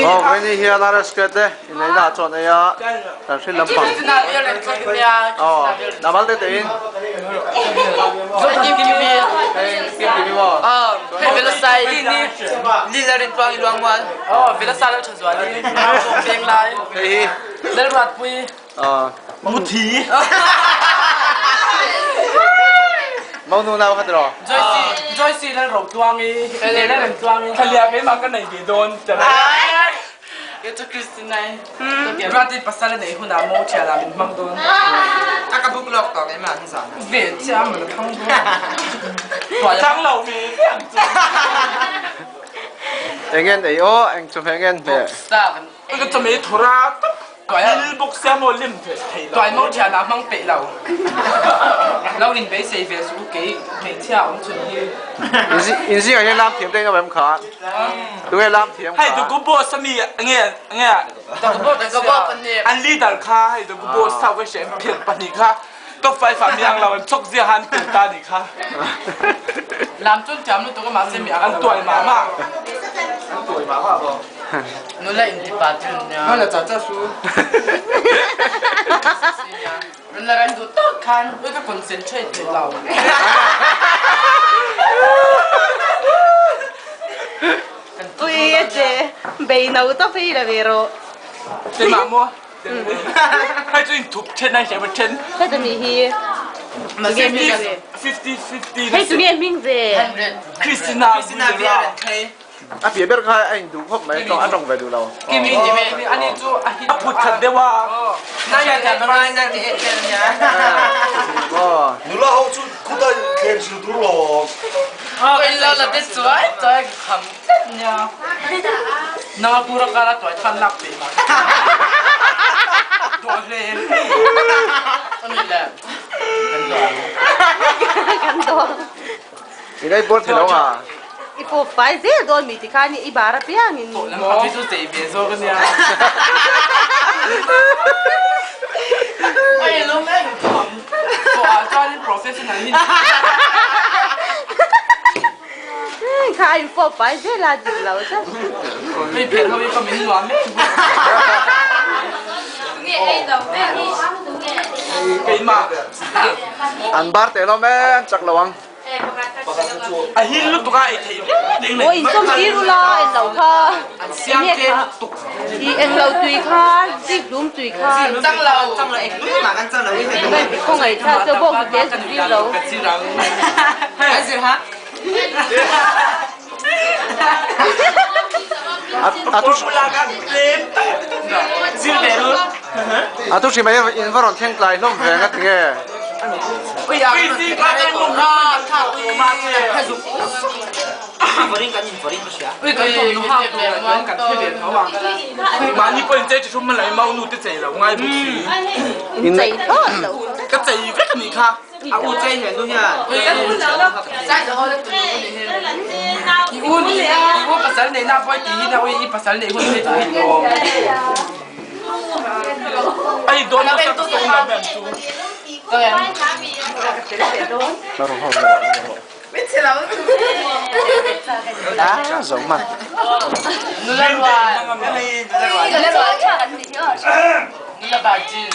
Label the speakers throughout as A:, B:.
A: Aw vawiin hian RSK te inneihna ah chuan ei a kan hrin lampang aw namal te te in hei kim kimi maw hei hi Monu nau kha tiraw?
B: Joyce lal ro tluang i lal ren tluang i thalia keimah ka nei ve dawn Kei cu Christina i Ruati pasal a nei hunah mo ṭhial ah min hmang dawn.
C: A ka buk lawk tawh keimah nizan.
B: Ve chiah maw na thang dawn. Thang lo ve ve ang cu.
A: Engen ei aw eng chawhmeh ngen hmeh.
B: Ka chawhmeh thura tuk Thil bawk sia maw lim thei lo. Tuai mo ṭhian ah hmang peih lo. Lo in beisei ve suh u kei hmeichhia awm chhun hi.
A: In zingah hian lam thiam te in awm em kha? Tunge lam thiam kha?
B: Hei the good boss ami nge nge an leader kha hei the good boss sau ka hria phian pahnih kha top 5 ah miang lo an chok zia han tel ta ni kha. Lam chun thiam lutuk a mahse mi an tuai mah mah.
C: An tuai mah mah bawk.
B: Nula intipa chu nia.
C: Nula cha cha su.
B: Nula kan duh tak khan ui ka concentrate thei lo.
D: Ui a che bei no ta phei la ve rawh.
B: Keimah maw? Hei chu in thup then ai hriat then.
D: Hei tu mi hi.
B: 50 50.
D: Hei tu nge hming ve.
B: Christina
C: Christina Viera thei.
A: A piah ber kha a induh khawp mai a tawng ve duh lo.
B: A phut khat deuh a.
E: Nula ho chu khutai thlen sil tur lo.
D: Kan dawng.
A: I rei bawr thei lo a.
D: I pawp fai zel dawn mi tikhan i bar apiangin.
B: Maw chu chei ve zawk ania. Ai lung em tham. Tawh ah chuan in professional hi.
D: Kha a in pawp fai zel a dik lo tlat.
B: Hei phelh ho hi ka min nuam em. Keimah.
A: An bar teh hlawm e an chak lo ang.
B: A hil lutuk a ei thei ding
D: Aw in sawm tir ula en lo kha.
C: An siam tlem lutuk.
D: I eng lo tui kha zik dum tui kha.
C: Chang lo. Chang lo eng nui mah kan chang lo i
D: Khawngaih tha chu bawk hle zir tir lo.
C: An zir ha.
A: A thu hrim ah in va rawn thleng tlai hlawm ve nga tinge?
C: A u chei he nu hian.
B: I u i u pasal nei na pawh ti hi na ui i pasal nei hun phei chu hi lo. Ai dawn na ka sawm lo mem chu.
A: Ah, zo ma.
B: Nula rual. Nula virgin.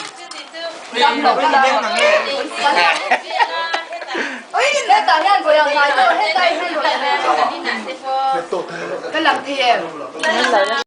D: Ka lang thei em?